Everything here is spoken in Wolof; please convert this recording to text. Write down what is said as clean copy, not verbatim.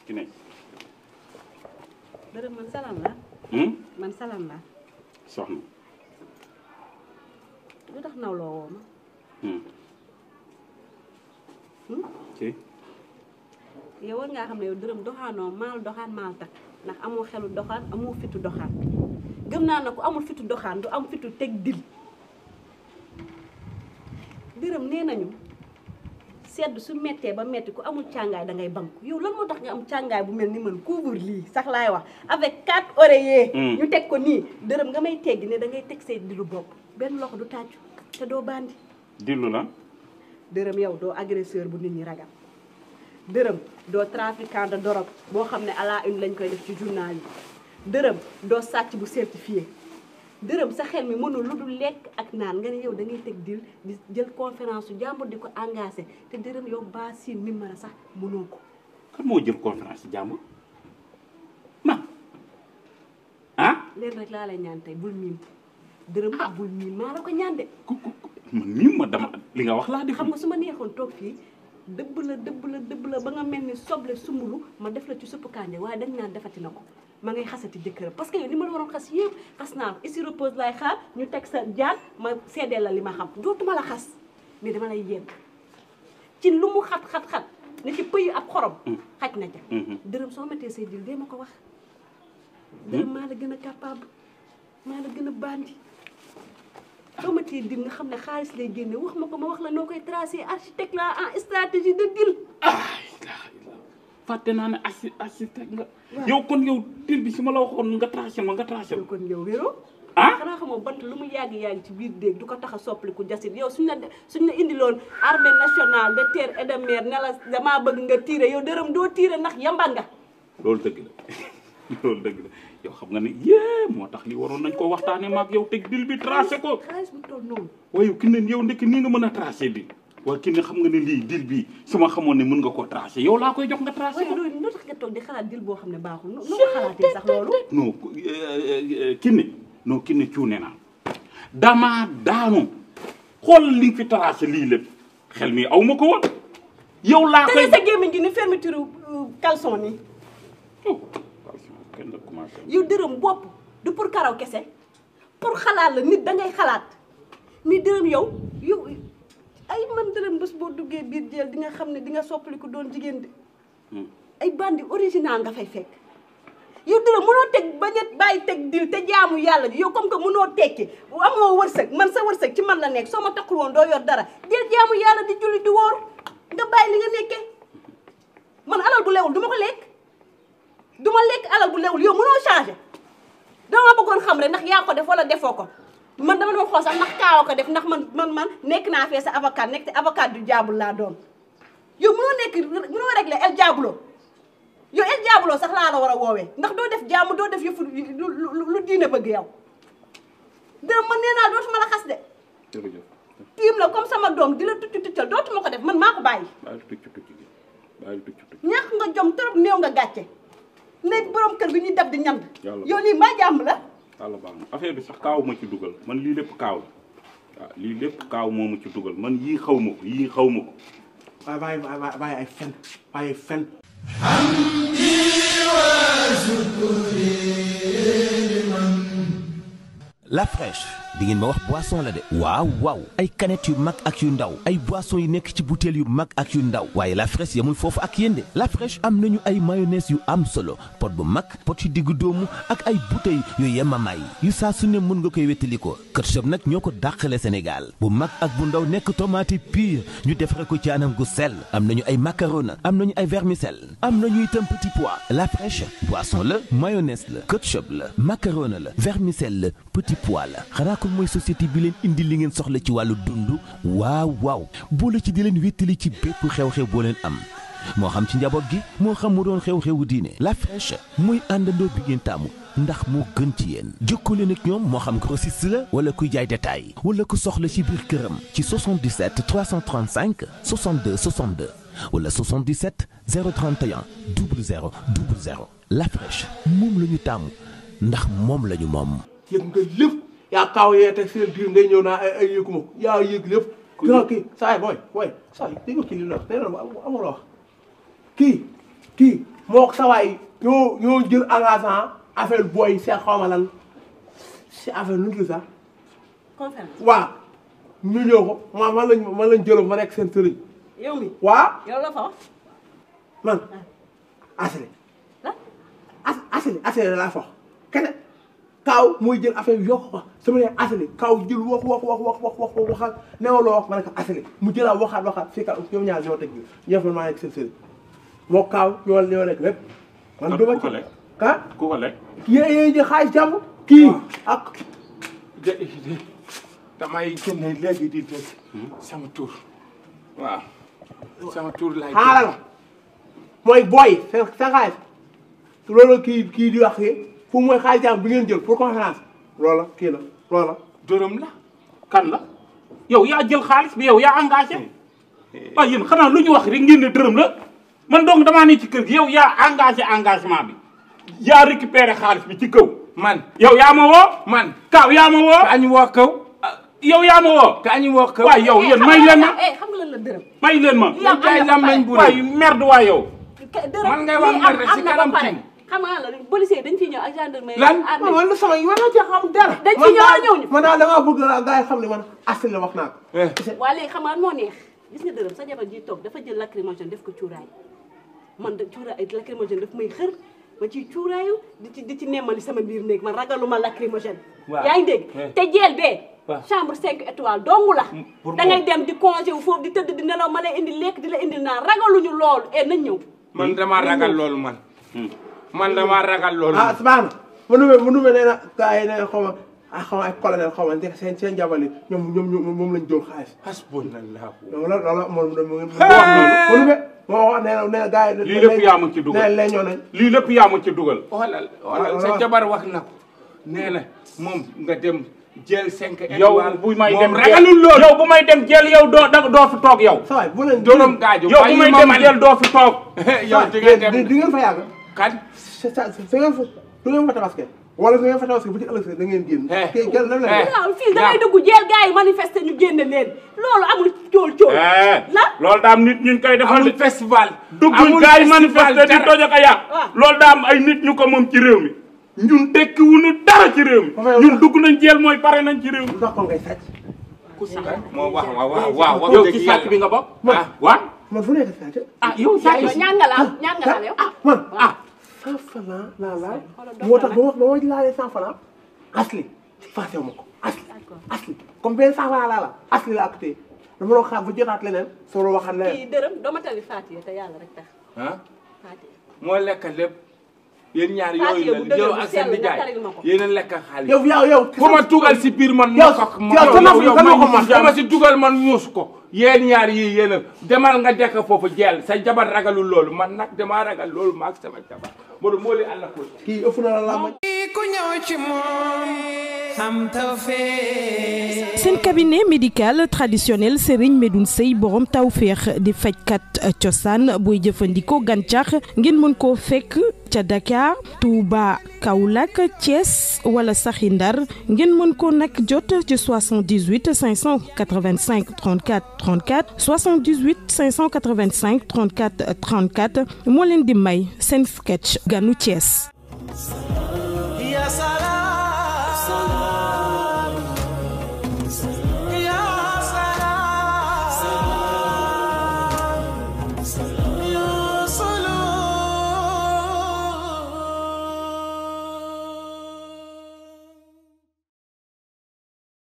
ki ne. dërëm man salam la. man salam la. soxna. lu tax nawloo woo ma. ci. yow war ngaa xam ne yow dërëm doxaanoo maal doxaan maal takk ndax amoo xelu doxaan amoo fitu doxaan gëm naa na ku amul fitu doxaan du am fitu teg dil dërëm nee nañu sedd su mettee ba metti ku amul càngaay da ngay banku yow lan moo tax nga am càngaay bu mel ni man couvre lii sax laay wax avec 4 oreillers ñu teg ko nii dërëm nga may teggi ne da ngay teg say dilu bopp benn loxo du tàccu te doo bandi dillu la. dërëm yow doo agresseur bu nit ñi ragal dërëm doo trafiquant de drogue boo xam ne à la une lañ koy def ci journal yi dërëm doo sàcc bu certifié dërëm sa xel mi mënul lu dul lekk ak naan nga ne yow da ngay teg dil di jël conférence su jàmbur di ko engagé te dërëm yow baa siin mi mën a sax mënoo ko. kan moo jël conférence ci jàmbur ma leen rek laa lay ñaan tey bul miim dërëm bul miim maa la ko ñaan de. man miim ma dama li nga wax laa def. xam nga su ma neexoon toog fii dëbb la ba nga mel ni soble sumbulu ma def la ci suppu kànja waaye dañ naan defati na ko ma ngay xasati jëkkëram parce que yow li ma la waroon xas yëpp xas naa ko ici repose lay xaar ñu teg sa jaan ma seedeel la li ma xam dootuma la xas mais dama lay yedd ci lu mu xat ne ci pëy ab xorom xaj na ca dërëm soo matee say dil dee ma ko wax dërëm maa la gën a capable maa la gën a bandi soo ma tee dil nga xam ne xaalis lay génne wax ma ko ma wax la noo koy tracé architecte la en stratégie de dil fàtte naa ne architecte nga yow kon yow dil bi su ma la waxoon nga tracé ma nga tracé ma kon yow wéroo xanaa xamoo bant lu mu yàgg ci biir déeg du ko tax a soppaliku jasit yow suñ la indiloon armée nationale de terre et de mer ne la damaa bëgg nga tiire yow dërëm doo tiire ndax yamban nga loolu dëgg la yow xam nga ne yée moo tax li waroon nañ ko waxtaane maag yow teg dil bi tracé ko xaalis bu toll noonu waaye ki ne yow ndekk nii nga mën a tracé dil waaye ki ne xam nga ne lii dil bi su ma xamoon ne mën nga koo tracé yow laa koy jox nga tracé ko waaye loolu tax nga toog di xalaat dil boo xam ne baaxul noo ko xalaatee sax loolu non ki ne cuune naa damaa daanu xool li nga fi tracé lii lépp xel mi aw ma ko woon yow laa koy sa gémmiñ gi ni fermeture caleçon ni yow dërëm bopp du pour karaw kese pour xalaat la nit da ngay xalaat ni dërëm yow ay man dërëm bés boo duggee biir jël di nga xam ne di nga soppaliku doon jigéen de ay bandi original nga fay fekk yow dërëm mënoo teg bañ a bàyyi teg dil te jaamu yàlla ji yow comme que mënoo tekki amoo wërsëg man sa wërsëg ci man la nekk soo ma takkul woon doo yor dara jël jaamu yàlla di julli di wóor nga bàyyi li nga nekkee man alal bu lewul du ma ko lekk du ma lekk alal bu lewul yow mënoo changé dama bëggoon xam rek ndax yaa ko def wala defoo ko man dama doon xool sax ndax kaawa ko def ndax man nekk naa fee sa avocat nekk te avocat du jaabul laa doon yow mënoo régler el jaabulo yow el jaabulo sax laa la war a woowee ndax doo def jaamu doo def yëfu lu diine bëgg yow dërëm man nee naa dootuma la xas de tiim la comme sama doom di la tuccal dootuma ko def man maa ko bàyyi ñàkk nga jom trop néew nga gàcce nekk borom kër gi ñuy dab di ñand yow lii mbaa jàmm la yàlla baax na affaire bi sax kaaw ma ci dugal man lii lépp kaaw la waaw lii lépp kaaw moo ma ci dugal man yii xaw ma ko waaye ay fen La Fraîche di ngeen ma wax boisson la de waaw ay canettes yu mag ak yu ndaw ay boissons yu nekk ci bouteilles yu mag ak yu ndaw waaye La Fraîche yamul foofu ak yéen de La Fraîche am nañu ay mayonnaise yu am solo pot bu mag pot yu diggu doomu ak ay bouteilles yu yemamaay yu saa su ne mën nga koy wettali ko ketchup nag ñoo ko dàqale Sénégal bu mag ak bu ndaw nekk tomate pure ñu defare ko ci anam gu sell am nañu ay macaroni am nañu ay vermicelle am nañu itam petit pois La Fraîche boisson la mayonnaise la ketchup la macaroni la vermicelle la petit pois la xanaa kon mooy société bi leen indi li ngeen soxla ci wàllu dund waaw boole ci di leen wéttali ci bépp xew-xew boo leen am moo xam ci njaboot gi moo xam mu doon xew-xewu diine La Fraîche muy àndandoo bi ngeen taamu ndax moo gën ci yéen jokkoo leen ak ñoom moo xam grossiste la wala kuy jaay détail wala ku soxla ci biir këram ci 77 335 62 62 wala 77 031 00 00 La Fraîche moom la ñu taamu ndax moom la ñu moom. yëg nga lépp yaa kaaw yee teg seen biir ngay ñëw naa ay yëguma ko yaa yëg lépp kii saa yi booy saa yi dégg nga kii li la nee na amul wax kii moo sa waay ñoo jël engagement affaire booy seen xaw ma lan si affaire nu mu tudd sax. conférence waaw ñu ñëw ko man lañ jëloon ma nekk seen sëriñ. yow mi waaw yow la fa wax. man asile. la asile laa fox kene kaaw muy jël affaire yokk ko sama ne asile kaaw jël wax waxal neew loo wax ma ne ko asile mu jëlaat waxaat fii ka ñoom ñaar ñoo teg bi ñëf man maa nekk seen sëriñ moo kaaw ñoo nekk lépp man duma ci ah ku ko lekk yéen jël xaalis jàmm kii ak damay génne léegi di dégg sama tur waaw sama tur laay xaaral mooy booy seen xaalis loolu kii di wax fu mooy xaalis jàmm bi ngeen jël pour conférence loola kii la loola dërëm la kan la yow yaa jël xaalis bi yow yaa engagé waaye yéen xanaa lu ñu wax rek ngeen ne dërëm la man donc damaa ne ci kër gi yow yaa engagé engagement bi yaa récupéré xaalis bi ci kaw man yow yaa ma woo man Kaaw yaa ma woo ka ñu woo kaw yow yaa ma woo ka ñu woo kaw waay yow yéen may leen ma xam nga lan la dërëm. may leen ma yaa jaay lamañ bu waay merde waay yow dërëm man ngay wax merde si kanam kii xam nga la policier dañ fi ñëw ak gendarmerie. lan man la sama yi war naa ci xam dara dañ fi ñëw a ñëw ñu. man daal damaa bëgg la gars yi xam ne man asile la wax naa ko waa léegi xam nga moo neex gis nga dërëm sa jabar ji toog dafa jël lacrymogène def ko cuuraay man da cuuraay lacrymogène daf may xër ma ciy cuuraayu di ci nemmali sama biir néeg man ragaluma lacrymogène. waaw yaa ngi dégg te jeel bee. chambre 5 étoiles dongu la. da ngay dem di congé wu foofu di tëdd di nelaw ma lay indi lekk di la indi naan ragaluñu loolu nañ ñëw. man damaa ragal loolu man damaa ragal loolu. ah baax na mu nume nee na gars yi nee na xaw ma ay colonel xaw ma seen jabali ñoom moom lañ jël xaalis. hasbunallah. loolu moom moo wax nee na gars yi. lii lépp yaa ma ci dugal nee ñoo nañ. lii lépp yaa ma ci dugal. xoolal sa jabar wax na ko nee na moom nga dem jël 5 étoiles. yow bu may dem ragalul loolu yow bu may dem jël yow doo fi toog yow. sa waay bu leen dorom gaajo yow bu may dem jël doo fi toog. yow di ngeen fa yàgg. kan du ngeen fa tabaski wala du ngeen fa tabaski bu ci ëllëg da ngeen génn. tey jël lan la waaw fii da ngay dugg jeel gars yi manifester ñu génne leen loolu amul cool. la loolu daa am nit ñu koy defal amul festival. dugg gars yi manifester di toj ak a yàq. loolu daa am ay nit ñu ko moom ci réew mi. ñun tekki wuñu dara ci réew mi. ñun dugg nañ jeel mooy pare nañ ci réew mi. ndax kon ngay sàcc. ku sàcc moo wax waaw yow ci sàcc bi nga bokk. waaw man fu nekk sàcc. yow sàcc yow ñaan nga laal yow. man 100 francs laa laal moo tax ba ma laalee 100 francs asli fàttewu ma ko asli comme benn 100 francs laa la asli la ak tey dama doon xaar ba jotaat leneen soo waxaat leneen. kii dërëm doo ma tali Fatia te yàlla rek tax. Fatia moo lekk lépp yéen ñaar yooyu la yow ak seen nijaay yéen a lekk xaalis. yow fu ma tugal si biir man. ma si tugal man ñuus ko. yéen ñaar yii yéen a demal nga dekk foofu jeel sa jabar ragalul loolu man nag damaa ragal loolu maag sama jabar moo li àlla ko kii ëpp na la ma. ku ñëw ci moom xam tawfeex. seen cabinet médical traditionnel Serigne Medoune Seye borom tawfeex di fajkat cosaan booy jëfandikoo gàncax ngeen mën koo fekk ca Dakar Touba Kaolack Thiès wala saxi Ndar ngeen mën ko nag jot ci 78 585 34 34 78 585 34 34 moo leen di may seen sketch ganu Thiès. Ya salaam